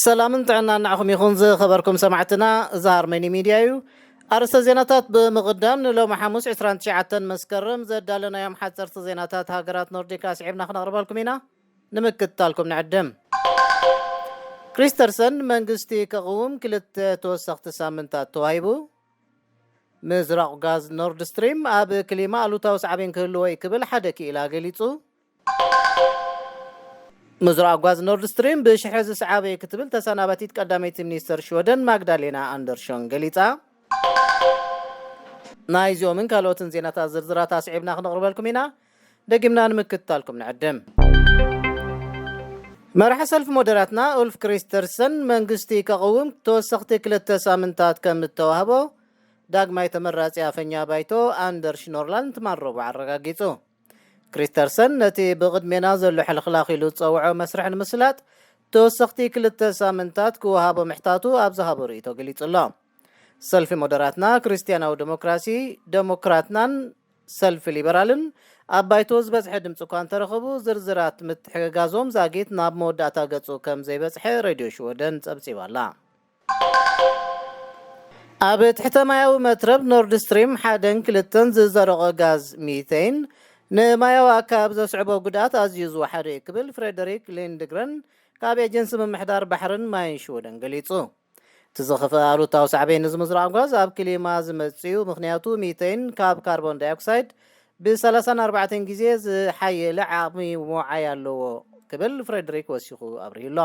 ሰላምን ጥዕናን ንዓኹም ይኹን ዝኸበርኩም ሰማዕትና፣ እዚ ሃርመኒ ሚድያ እዩ። ኣርእስተ ዜናታት ብምቕዳም፣ ንሎሚ ሓሙስ ዕስራን ትሽዓተን መስከረም ዘዳለናዮም ሓፀርቲ ዜናታት ሃገራት ኖርዲክ ኣስዒብና ክነቕርበልኩም ኢና። ንምክትታልኩም ንዕድም። ክሪስተርሰን መንግስቲ ከቕውም ክልተ ተወሰኽቲ ሳምንታት ተዋሂቡ። ምዝራቕ ጋዝ ኖርድ ስትሪም ኣብ ክሊማ ኣሉታዊ ሳዕቤን ክህልዎ እዩ ክብል ሓደ ክኢላ ገሊጹ። ምዝራቕ ጋዝ ኖርድ ስትሪም ብሽርሒ ዝሰዓበ እዩ ክትብል ተሰናባቲት ቀዳመይቲ ሚኒስተር ሽወደን ማግዳሌና ኣንደርሾን ገሊጻ። ናይዚኦምን ካልኦትን ዜናታት ዝርዝራት ኣስዒብና ክነቕርበልኩም ኢና። ደጊምና ንምክትታልኩም ንዕድም። መራሒ ሰልፊ ሞደራትና ኡልፍ ክሪስተርሰን መንግስቲ ከቕውም ተወሰኽቲ ክልተ ሳምንታት ከም እተዋህቦ ዳግማይ ተመራጺ ኣፈኛ ባይቶ ኣንደርሽ ኖርላንድ ትማል ረቡዕ ኣረጋጊጹ። ክሪስተርሰን ነቲ ብቕድሜና ዘሎ ሕልኽላኽ ኢሉ ዝጸውዖ መስርሕ ንምስላጥ ተወሰኽቲ ክልተ ሳምንታት ክወሃቦ ምሕታቱ ኣብ ዝሃቦ ርእይቶ ገሊጹ ኣሎ። ሰልፊ ሞደራትና፣ ክርስትያናዊ ዴሞክራሲ፣ ዴሞክራትናን ሰልፊ ሊበራልን ኣብ ባይቶ ዝበዝሐ ድምፂ እኳ እንተረኸቡ፣ ዝርዝራት ምትሕግጋዞም ዛጊት ናብ መወዳእታ ገጹ ከም ዘይበጽሐ ሬድዮ ሽወደን ጸብጺባ ኣላ። ኣብ ትሕተ ማያዊ መትረብ ኖርድ ስትሪም ሓደን ክልተን ዝዘረቐ ጋዝ ሚቴን ንማያዊ ኣካባቢ ዘስዕቦ ጉድኣት ኣዝዩ ዝወሓደ እዩ ክብል ፍሬደሪክ ሊንድግረን ካብ ኤጀንሲ ምምሕዳር ባሕርን ማይን ሽወደን ገሊጹ። እቲ ዝኸፍአ ኣሉታዊ ሳዕቤን እዚ ምዝራቕ ጋዝ ኣብ ክሊማ ዝመጽእ እዩ፣ ምኽንያቱ ሚቴን ካብ ካርቦን ዳይኦክሳይድ ብ34 ግዜ ዝሓየለ ዓቕሚ ምውዓይ ኣለዎ ክብል ፍሬድሪክ ወሲኹ ኣብሪሁ ኣሎ።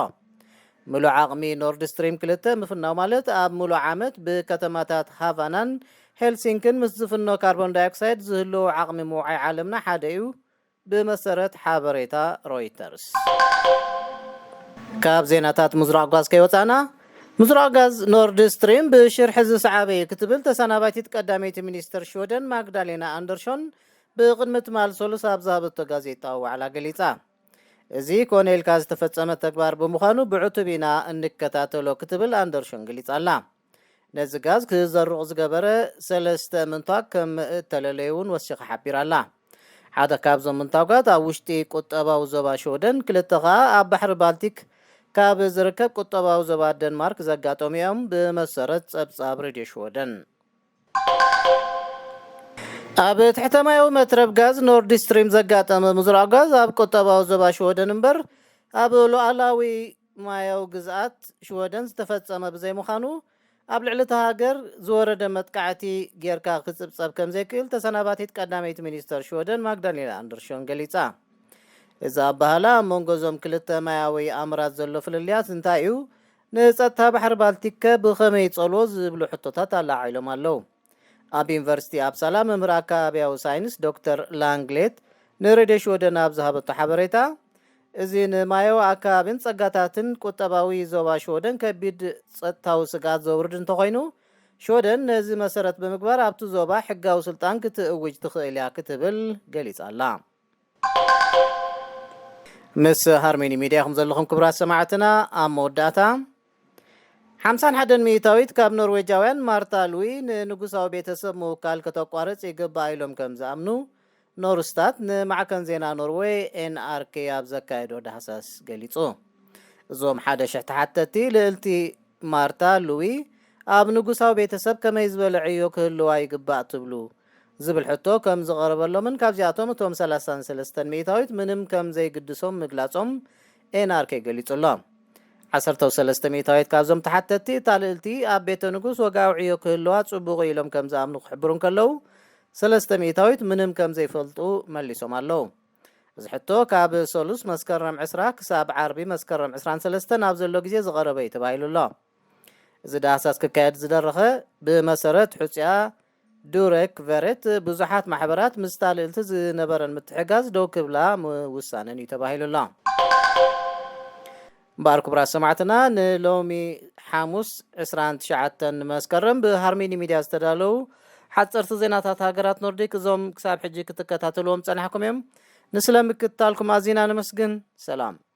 ምሉእ ዓቕሚ ኖርድ ስትሪም ክልተ ምፍናው ማለት ኣብ ምሉእ ዓመት ብከተማታት ሃቫናን ሄልሲንክን ምስ ዝፍኖ ካርቦን ዳይኦክሳይድ ዝህልዎ ዓቕሚ ምውዓይ ዓለምና ሓደ እዩ፣ ብመሰረት ሓበሬታ ሮይተርስ። ካብ ዜናታት ምዝራቕ ጋዝ ከይወጻና፣ ምዝራቕ ጋዝ ኖርድ ስትሪም ብሽርሒ ዝሰዓበ እዩ ክትብል ተሰናባቲት ቀዳመይቲ ሚኒስትር ሽወደን ማግዳሌና ኣንደርሾን ብቕድሚ ትማል ሰሉስ ኣብ ዝሃበቶ ጋዜጣዊ ዋዕላ ገሊጻ። እዚ ኮነ ኢልካ ዝተፈጸመ ተግባር ብምዃኑ ብዕቱብ ኢና እንከታተሎ ክትብል ኣንደርሾን ገሊጻ ኣላ። ነዚ ጋዝ ክዘርቕ ዝገበረ ሰለስተ ምንቷግ ከም እተለለዩ እውን ወሲኻ ሓቢራ ኣላ። ሓደ ካብዞም ምንታጓት ኣብ ውሽጢ ቁጠባዊ ዞባ ሽወደን፣ ክልተ ከኣ ኣብ ባሕሪ ባልቲክ ካብ ዝርከብ ቁጠባዊ ዞባ ደንማርክ ዘጋጠሙ እዮም፣ ብመሰረት ጸብጻብ ሬድዮ ሽወደን። ኣብ ትሕተ ማያዊ መትረብ ጋዝ ኖርድ ስትሪም ዘጋጠመ ምዝራቕ ጋዝ ኣብ ቁጠባዊ ዞባ ሽወደን እምበር ኣብ ሉኣላዊ ማያዊ ግዝኣት ሽወደን ዝተፈጸመ ብዘይምዃኑ፣ ኣብ ልዕሊ እታ ሃገር ዝወረደ መጥቃዕቲ ጌርካ ክጽብጸብ ከም ዘይክእል ተሰናባቲት ቀዳመይቲ ሚኒስተር ሽወደን ማግዳሌና ኣንደርሾን ገሊጻ። እዚ ኣበሃህላ ኣብ መንጎ እዞም ክልተ ማያዊ ኣምራት ዘሎ ፍልልያት እንታይ እዩ? ንጸጥታ ባሕሪ ባልቲክ ከ ብኸመይ ይጸልዎ? ዝብሉ ሕቶታት ኣላዓዒሎም ኣለዉ። ኣብ ዩኒቨርሲቲ ኣፕሳላ መምህር ኣከባቢያዊ ሳይንስ ዶክተር ላንግሌት ንሬድዮ ሽወደን ኣብ ዝሃበቶ ሓበሬታ፣ እዚ ንማያዊ ኣከባቢን ጸጋታትን ቁጠባዊ ዞባ ሽወደን ከቢድ ጸጥታዊ ስግኣት ዘውርድ እንተኾይኑ፣ ሽወደን ነዚ መሰረት ብምግባር ኣብቲ ዞባ ሕጋዊ ስልጣን ክትእውጅ ትኽእል እያ ክትብል ገሊጻ ኣላ። ምስ ሃርሜኒ ሚድያ ኢኹም ዘለኹም ክቡራት ሰማዕትና። ኣብ መወዳእታ፣ ሓምሳን ሓደን ሚእታዊት ካብ ኖርዌጃውያን ማርታ ሉዊ ንንጉሳዊ ቤተሰብ ምውካል ከተቋርጽ ይግባእ ኢሎም ከም ዝኣምኑ ኖርስታት ንማዕከን ዜና ኖርዌይ ኤንኣርኬ ኣብ ዘካየዶ ዳህሳስ ገሊጹ። እዞም ሓደ ሽሕ ተሓተቲ፣ ልእልቲ ማርታ ሉዊ ኣብ ንጉሳዊ ቤተሰብ ከመይ ዝበለ ዕዮ ክህልዋ ይግባእ ትብሉ? ዝብል ሕቶ ከም ዝቐረበሎምን ካብዚኣቶም እቶም ሰላሳን ሰለስተን ሚእታዊት ምንም ከም ዘይግድሶም ምግላጾም ኤንኣርኬ ገሊጹ ኣሎ። ዓሰርተ ሰለስተ ሚእታዊት ካብዞም ተሓተትቲ፣ እታ ልእልቲ ኣብ ቤተ ንጉስ ወግኣዊ ዕዮ ክህልዋ ጽቡቕ ኢሎም ከም ዝኣምኑ ክሕብሩ እንከለዉ፣ ሰለስተ ሚእታዊት ምንም ከም ዘይፈልጡ መሊሶም ኣለዉ። እዚ ሕቶ ካብ ሰሉስ መስከረም ዕስራ ክሳብ ዓርቢ መስከረም ዕስራን ሰለስተን ኣብ ዘሎ ግዜ ዝቐረበ እዩ ተባሂሉ ኣሎ። እዚ ዳህሳስ ክካየድ ዝደረኸ ብመሰረት ሕጹያ ዱረክ ቨሬት ብዙሓት ማሕበራት ምስታ ልእልቲ ዝነበረን ምትሕጋዝ ደው ክብላ ምውሳነን እዩ ተባሂሉ ኣሎ። እምበኣር ክቡራት ሰማዕትና፣ ንሎሚ ሓሙስ ዕስራን ትሽዓተን መስከረም ብሃርሜኒ ሚድያ ዝተዳለዉ ሓፀርቲ ዜናታት ሃገራት ኖርዲክ እዞም ክሳብ ሕጂ ክትከታተልዎም ጸናሕኩም እዮም። ንስለ ምክትታልኩም ኣዚና ነመስግን። ሰላም።